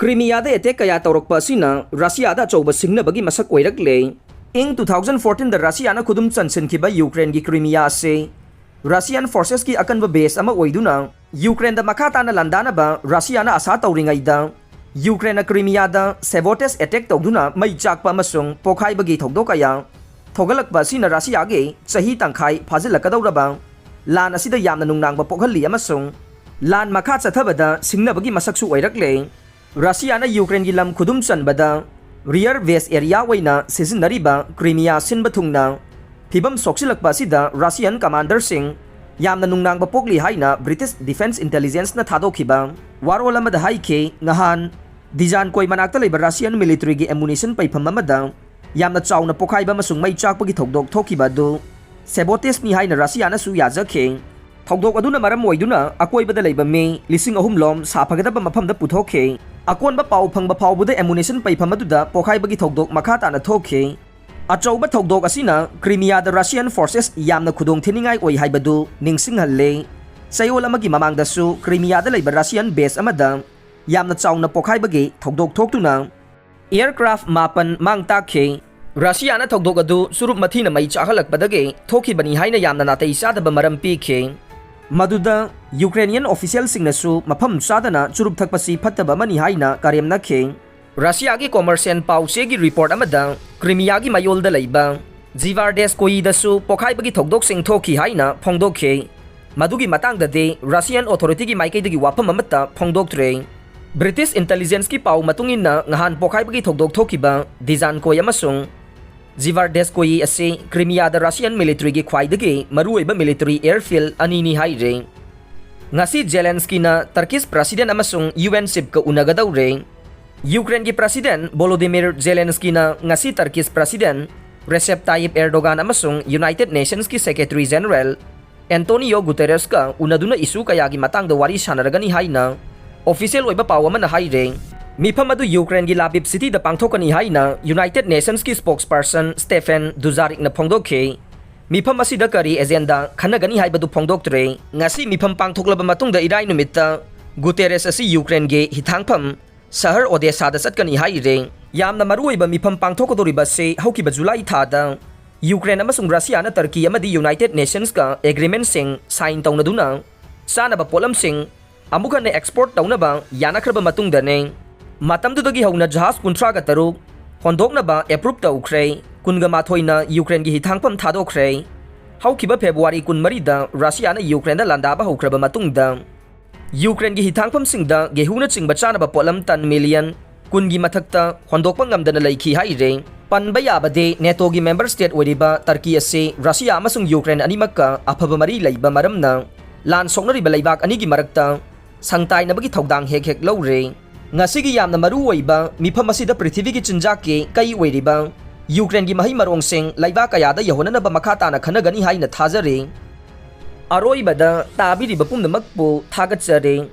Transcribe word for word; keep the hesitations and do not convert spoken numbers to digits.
ꯀ꯭ꯔꯤꯃꯤꯌꯥꯗ attack ꯀꯌꯥ ꯇꯧꯔꯛꯄ ꯑꯁꯤꯅ ꯔꯁꯤꯌꯥꯗ ꯑꯆꯧꯕ ꯁꯤꯡꯅꯕꯒꯤ ꯃꯁꯛ ꯑꯣꯏꯔꯛꯂꯦ꯫ ꯏꯪ ꯇꯨ ꯊꯥꯎꯖꯟ ꯐꯣꯔꯇꯤꯟꯗ ꯔꯁꯤꯌꯥꯅ ꯈꯨꯗꯨꯝ ꯆꯟꯁꯤꯟꯈꯤꯕ ꯌꯨꯀ꯭ꯔꯦꯟꯒꯤ ꯀ꯭ꯔꯤꯃꯤꯌꯥ ꯑꯁꯤ ꯔꯁꯤꯌꯥꯟ ꯐꯣꯔꯁꯦꯁꯀꯤ ꯑꯀꯟꯕ ꯕꯦꯁ ꯑꯃ ꯑꯣꯏꯗꯨꯅ ꯌꯨꯀ꯭ꯔꯦꯟꯗ ꯃꯈꯥ ꯇꯥꯅ ꯂꯥꯟꯗꯥꯅꯕ ꯔꯁꯤꯌꯥꯅ ꯑꯁꯥ ꯇꯧꯔꯤꯉꯩꯗ, ꯌꯨꯀ꯭ꯔꯦꯟꯅ ꯀ꯭ꯔꯤꯃꯤꯌꯥꯗ ꯁꯦꯕꯣꯇꯦꯖ ꯑꯦꯇꯦꯛ ꯇꯧꯗꯨꯅ ꯃꯩ ꯆꯥꯛꯄ ꯑꯃꯁꯨꯡ ꯄꯣꯈꯥꯏꯕꯒꯤ ꯊꯧꯗꯣꯛ ꯀꯌꯥ ꯊꯣꯛꯍꯜꯂꯛꯄ ꯑꯁꯤꯅ ꯔꯁꯤꯌꯥꯒꯤ ꯆꯍꯤ ꯇꯪꯈꯥꯏ ꯐꯥꯖꯤꯜꯂꯛꯀꯗꯧꯔꯕ ꯂꯥꯟ ꯑꯁꯤꯗ ꯌꯥꯝꯅ ꯅꯨꯡꯅꯥꯡꯕ ꯄꯣꯛꯍꯜꯂꯤ ꯑꯃꯁꯨꯡ ꯂꯥꯟ ꯃꯈꯥ ꯆꯠꯊꯕꯗ ꯁꯤꯡꯅꯕꯒꯤ ꯃꯁꯛꯁꯨ ꯑꯣꯏꯔꯛꯂꯦ꯫ ꯔꯁꯤꯌꯥꯅ ꯌꯨꯀ꯭ꯔꯦꯟꯒꯤ ꯂꯝ ꯈꯨꯗꯨꯝ ꯆꯟꯕꯗ ꯔꯤꯌꯔ ꯕꯦꯁ ꯑꯦꯔꯤꯌꯥ ꯑꯣꯏꯅ ꯁꯤꯖꯤꯟꯅꯔꯤꯕ ꯀ꯭ꯔꯤꯃꯤꯌꯥ ꯁꯤꯟꯕ ꯊꯨꯡꯅ ꯐꯤꯕꯝ ꯁꯣꯛꯆꯤꯜꯂꯛꯄ ꯑꯁꯤꯗ ꯔꯁꯤꯌꯟ ꯀꯃꯥꯟꯗꯔꯁꯤꯡ ꯌꯥꯝꯅ ꯅꯨꯡꯅꯥꯡꯕ ꯄꯣꯛꯂꯤ ꯍꯥꯏꯅ ꯕ꯭ꯔꯤꯇꯤꯁ ꯗꯤꯐꯦꯟꯁ ꯏꯟꯇꯦꯂꯤꯖꯦꯟꯁꯅ ꯊꯥꯗꯣꯛꯈꯤꯕ ꯋꯥꯔꯣꯜ ꯑꯃꯗ ꯍꯥꯏꯈꯤ꯫ ꯅꯍꯥꯟ ꯗꯤꯖꯥꯟꯀꯣꯏ ꯃꯅꯥꯛꯇ ꯂꯩꯕ ꯔꯁꯤꯌꯟ ꯃꯤꯂꯤꯇꯔꯤꯒꯤ ꯑꯦꯃꯨꯅꯤꯁꯟ ꯄꯩꯐꯝ ꯑꯃꯗ ꯌꯥꯝꯅ ꯆꯥꯎꯅ ꯄꯣꯈꯥꯏꯕ ꯑꯃꯁꯨꯡ ꯃꯩ ꯆꯥꯛꯄꯒꯤ ꯊꯧꯗꯣꯛ ꯊꯣꯛꯈꯤꯕ ꯑꯗꯨ ꯁꯦꯕꯣꯇꯦꯖꯅꯤ ꯍꯥꯏꯅ ꯔꯁꯤꯌꯥꯅꯁꯨ ꯌꯥꯖꯈꯤ꯫ ꯊꯧꯗꯣꯛ ꯑꯗꯨꯅ ꯃꯔꯝ ꯑꯣꯏꯗꯨꯅ ꯑꯀꯣꯏꯕꯗ ꯂꯩꯕ ꯃꯤ ꯂꯤꯁꯤꯡ ꯑꯍꯨꯝ ꯂꯣꯝ ꯁꯥꯐꯒꯗꯕ ꯃꯐꯝꯗ ꯄꯨꯊꯣꯛꯈꯤ꯫ ꯑꯀꯣꯟꯕ ꯄꯥꯎ ꯐꯪꯕ ꯐꯥꯎꯕꯗ ꯑꯦꯃꯨꯅꯤꯁꯟ ꯄꯩꯐꯝ ꯑꯗꯨꯗ ꯄꯣꯈꯥꯏꯕꯒꯤ ꯊꯧꯗꯣꯛ ꯃꯈꯥ ꯇꯥꯅ ꯊꯣꯛꯈꯤ꯫ ꯑꯆꯧꯕ ꯊꯧꯗꯣꯛ ꯑꯁꯤꯅ ꯀ꯭ꯔꯤꯃꯤꯌꯥꯗ ꯔꯁꯤꯌꯟ ꯐꯣꯔꯁꯦꯁ ꯌꯥꯝꯅ ꯈꯨꯗꯣꯡ ꯊꯤꯅꯤꯡꯉꯥꯏ ꯑꯣꯏ ꯍꯥꯏꯕꯗꯨ ꯅꯤꯡꯁꯤꯡꯍꯜꯂꯦ꯫ ꯆꯌꯣꯜ ꯑꯃꯒꯤ ꯃꯃꯥꯡꯗꯁꯨ ꯀ꯭ꯔꯤꯃꯤꯌꯥꯗ ꯂꯩꯕ ꯔꯁꯤꯌꯟ ꯕꯦꯁ ꯑꯃꯗ ꯌꯥꯝꯅ ꯆꯥꯎꯅ ꯄꯣꯈꯥꯏꯕꯒꯤ ꯊꯧꯗꯣꯛ ꯊꯣꯛꯇꯨꯅ ꯑꯦꯌꯔꯀ꯭ꯔꯥꯐ ꯃꯥꯄꯟ ꯃꯥꯡ ꯇꯥꯛꯈꯤ꯫ ꯔꯁꯤꯌꯥꯅ ꯊꯧꯗꯣꯛ ꯑꯗꯨ ꯆꯨꯔꯨꯞ ꯃꯊꯤꯅ ꯃꯩ ꯆꯥꯛꯍꯜꯂꯛꯄꯗꯒꯤ ꯊꯣꯛꯈꯤꯕꯅꯤ ꯍꯥꯏꯅ ꯌꯥꯝꯅ ꯅꯥꯇꯩ ꯆꯥꯗꯕ ꯃꯔꯝ ꯄꯤꯈꯤ꯫ ꯃꯗꯨꯗ ꯌꯨꯀ꯭ꯔꯦꯅꯤꯌꯟ ꯑꯣꯐꯤꯁꯤꯌꯦꯜꯁꯤꯡꯅꯁꯨ ꯃꯐꯝ ꯆꯥꯗꯅ ꯆꯨꯔꯨꯞ ꯊꯛꯄꯁꯤ ꯐꯠꯇꯕ ꯑꯃꯅꯤ ꯍꯥꯏꯅ ꯀꯔꯦꯝꯅꯈꯤ꯫ ꯔꯁꯤꯌꯥꯒꯤ ꯀꯣꯃꯔꯁꯤꯌꯦꯜ ꯄꯥꯎ ꯆꯦꯒꯤ ꯔꯤꯄꯣꯔꯠ ꯑꯃꯗ ꯀ꯭ꯔꯤꯃꯤꯌꯥꯒꯤ ꯃꯌꯣꯜꯗ ꯂꯩꯕ ꯖꯤꯚꯥꯔꯗꯦꯁꯀꯣꯌꯤꯗꯁꯨ ꯄꯣꯈꯥꯏꯕꯒꯤ ꯊꯧꯗꯣꯛꯁꯤꯡ ꯊꯣꯛꯈꯤ ꯍꯥꯏꯅ ꯐꯣꯡꯗꯣꯛꯈꯤ꯫ ꯃꯗꯨꯒꯤ ꯃꯇꯥꯡꯗꯗꯤ ꯔꯁꯤꯌꯟ ꯑꯣꯊꯣꯔꯤꯇꯤꯒꯤ ꯃꯥꯏꯀꯩꯗꯒꯤ ꯋꯥꯐꯝ ꯑꯃꯠꯇ ꯐꯣꯡꯗꯣꯛꯇ꯭ꯔꯦ꯫ ꯕ꯭ꯔꯤꯇꯤꯁ ꯏꯟꯇꯦꯂꯤꯖꯦꯟꯁꯀꯤ ꯄꯥꯎ ꯃꯇꯨꯡ ꯏꯟꯅ ꯉꯍꯥꯟ ꯄꯣꯈꯥꯏꯕꯒꯤ ꯊꯧꯗꯣꯛ ꯊꯣꯛꯈꯤꯕ ꯗꯤꯖꯥꯟꯀꯣꯏ ꯑꯃꯁꯨꯡ ꯖꯤꯚꯥꯔꯗꯦꯁꯀꯣꯌꯤ ꯑꯁꯤ ꯀ꯭ꯔꯤꯃꯤꯌꯥꯗ ꯔꯁꯤꯌꯟ ꯃꯤꯂꯤꯇꯔꯤꯒꯤ ꯈ꯭ꯋꯥꯏꯗꯒꯤ ꯃꯔꯨꯑꯣꯏꯕ ꯃꯤꯂꯤꯇꯔꯤ ꯑꯦꯌꯔꯐꯤꯜꯗ ꯑꯅꯤꯅꯤ ꯍꯥꯏꯔꯦ꯫ ꯉꯁꯤ ꯖꯦꯂꯦꯟꯁꯀꯤꯅ ꯇꯔꯀꯤꯁ ꯄ꯭ꯔꯁꯤꯗꯦꯟ ꯑꯃꯁꯨꯡ ꯌꯨ ꯑꯦꯟ ꯆꯤꯐꯀ ꯎꯅꯒꯗꯧꯔꯦ꯫ ꯌꯨꯀ꯭ꯔꯦꯟꯒꯤ ꯄ꯭ꯔꯁꯤꯗꯦꯟ ꯚꯣꯂꯣꯗꯤꯃꯤꯔ ꯖꯦꯂꯦꯟꯁꯀꯤꯅ ꯉꯁꯤ ꯇꯔꯀꯤꯁ ꯄ꯭ꯔꯁꯤꯗꯦꯟ ꯔꯦꯁꯦꯞ ꯇꯥꯌꯤꯞ ꯑꯦꯔꯗꯣꯒꯥꯟ ꯑꯃꯁꯨꯡ ꯌꯨꯅꯥꯏꯇꯦꯗ ꯅꯦꯁꯟꯁꯀꯤ ꯁꯦꯀ꯭ꯔꯦꯇꯔꯤ ꯖꯦꯅꯔꯦꯜ ꯑꯦꯟꯇꯣꯅꯤꯌꯣ ꯒꯨꯇꯦꯔꯦꯁꯀ ꯎꯅꯗꯨꯅ ꯏꯁꯨ ꯀꯌꯥꯒꯤ ꯃꯇꯥꯡꯗ ꯋꯥꯔꯤ ꯁꯥꯟꯅꯔꯒꯅꯤ ꯍꯥꯏꯅ ꯑꯣꯐꯤꯁꯤꯌꯦꯜ ꯑꯣꯏꯕ ꯄꯥꯎ ꯑꯃꯅ ꯍꯥꯏꯔꯦ꯫ ꯃꯤꯐꯝ ꯑꯗꯨ ꯌꯨꯀ꯭ꯔꯦꯟꯒꯤ ꯂꯥꯕꯤꯞ ꯁꯤꯇꯤꯗ ꯄꯥꯡꯊꯣꯛꯀꯅꯤ ꯍꯥꯏꯅ ꯌꯨꯅꯥꯏꯇꯦꯗ ꯅꯦꯁꯟꯁꯀꯤ ꯁ꯭ꯄꯣꯛꯁꯄꯔꯁꯟ ꯁ꯭ꯇꯦꯐꯦꯟ ꯗꯨꯖꯥꯔꯤꯛꯅ ꯐꯣꯡꯗꯣꯛꯈꯤ꯫ ꯃꯤꯐꯝ ꯑꯁꯤꯗ ꯀꯔꯤ ꯑꯦꯖꯦꯟꯗꯥ ꯈꯟꯅꯒꯅꯤ ꯍꯥꯏꯕꯗꯨ ꯐꯣꯡꯗꯣꯛꯇ꯭ꯔꯦ꯫ ꯉꯁꯤ ꯃꯤꯐꯝ ꯄꯥꯡꯊꯣꯛꯂꯕ ꯃꯇꯨꯡꯗ ꯏꯔꯥꯏ ꯅꯨꯃꯤꯠꯇ ꯒꯨꯇꯦꯔꯦꯁ ꯑꯁꯤ ꯌꯨꯀ꯭ꯔꯦꯟꯒꯤ ꯍꯤꯊꯥꯡꯐꯝ ꯁꯍꯔ ꯑꯣꯗꯦꯁꯥꯗ ꯆꯠꯀꯅꯤ ꯍꯥꯏꯔꯦ꯫ ꯌꯥꯝꯅ ꯃꯔꯨꯑꯣꯏꯕ ꯃꯤꯐꯝ ꯄꯥꯡꯊꯣꯛꯀꯗꯧꯔꯤꯕ ꯑꯁꯤ ꯍꯧꯈꯤꯕ ꯖꯨꯂꯥꯏ ꯊꯥꯗ ꯌꯨꯀ꯭ꯔꯦꯟ ꯑꯃꯁꯨꯡ ꯔꯁꯤꯌꯥꯅ ꯇꯔꯀꯤ ꯑꯃꯗꯤ ꯌꯨꯅꯥꯏꯇꯦꯗ ꯅꯦꯁꯟꯁꯀ ꯑꯦꯒ꯭ꯔꯤꯃꯦꯟꯠꯁꯤꯡ ꯁꯥꯏꯟ ꯇꯧꯅꯗꯨꯅ ꯆꯥꯅꯕ ꯄꯣꯠꯂꯝꯁꯤꯡ ꯑꯃꯨꯛ ꯍꯟꯅ ꯑꯦꯛꯁꯄꯣꯔꯠ ꯇꯧꯅꯕ ꯌꯥꯅꯈ꯭ꯔꯕ ꯃꯇꯨꯡꯗꯅꯦ꯫ ꯃꯇꯝꯗꯨꯗꯒꯤ ꯍꯧꯅ ꯖꯍꯥꯖ ꯀꯨꯟꯊ꯭ꯔꯥꯒ ꯇꯔꯨꯛ ꯍꯣꯟꯗꯣꯛꯅꯕ ꯑꯦꯄ꯭ꯔꯨꯞ ꯇꯧꯈ꯭ꯔꯦ꯫ ꯀꯨꯟꯒ ꯃꯥꯊꯣꯏꯅ ꯌꯨꯀ꯭ꯔꯦꯟꯒꯤ ꯍꯤꯊꯥꯡꯐꯝ ꯊꯥꯗꯣꯛꯈ꯭ꯔꯦ꯫ ꯍꯧꯈꯤꯕ ꯐꯦꯕ꯭ꯔꯨꯋꯥꯔꯤ ꯀꯨꯟꯃꯔꯤꯗ ꯔꯁꯤꯌꯥꯅ ꯌꯨꯀ꯭ꯔꯦꯟꯗ ꯂꯥꯟꯗꯥꯕ ꯍꯧꯈ꯭ꯔꯕ ꯃꯇꯨꯡꯗ ꯌꯨꯀ꯭ꯔꯦꯟꯒꯤ ꯍꯤꯊꯥꯡꯐꯝꯁꯤꯡꯗ ꯒꯦꯍꯨꯅꯆꯤꯡꯕ ꯆꯥꯅꯕ ꯄꯣꯠꯂꯝ ꯇꯟ ꯃꯤꯂꯤꯌꯟ ꯀꯨꯟꯒꯤ ꯃꯊꯛꯇ ꯍꯣꯟꯗꯣꯛꯄ ꯉꯝꯗꯅ ꯂꯩꯈꯤ ꯍꯥꯏꯔꯦ꯫ ꯄꯟꯕ ꯌꯥꯕꯗꯤ, ꯅꯦꯇꯣꯒꯤ ꯃꯦꯝꯕꯔ ꯁ꯭ꯇꯦꯠ ꯑꯣꯏꯔꯤꯕ ꯇꯔꯀꯤ ꯑꯁꯤ ꯔꯁꯤꯌꯥ ꯑꯃꯁꯨꯡ ꯌꯨꯀ꯭ꯔꯦꯟ ꯑꯅꯤꯃꯛꯀ ꯑꯐꯕ ꯃꯔꯤ ꯂꯩꯕ ꯃꯔꯝꯅ ꯂꯥꯟ ꯁꯣꯛꯅꯔꯤꯕ ꯂꯩꯕꯥꯛ ꯑꯅꯤꯒꯤ ꯃꯔꯛꯇ ꯁꯪꯇꯥꯏꯅꯕꯒꯤ ꯊꯧꯗꯥꯡ ꯍꯦꯛ ꯍꯦꯛ ꯂꯧꯔꯦ꯫ ꯉꯁꯤꯒꯤ ꯌꯥꯝꯅ ꯃꯔꯨ ꯑꯣꯏꯕ ꯃꯤꯐꯝ ꯑꯁꯤꯗ ꯄ꯭ꯔꯤꯊꯤꯕꯤꯒꯤ ꯆꯤꯟꯖꯥꯛꯀꯤ ꯀꯩ ꯑꯣꯏꯔꯤꯕ ꯌꯨꯀ꯭ꯔꯦꯟꯒꯤ ꯃꯍꯩ ꯃꯔꯣꯡꯁꯤꯡ ꯂꯩꯕꯥꯛ ꯀꯌꯥꯗ ꯌꯧꯍꯟꯅꯅꯕ ꯃꯈꯥ ꯇꯥꯅ ꯈꯟꯅꯒꯅꯤ ꯍꯥꯏꯅ ꯊꯥꯖꯔꯤ꯫ ꯑꯔꯣꯏꯕꯗ ꯇꯥꯕꯤꯔꯤꯕ ꯄꯨꯝꯅꯃꯛꯄꯨ ꯊꯥꯒꯠꯆꯔꯤ꯫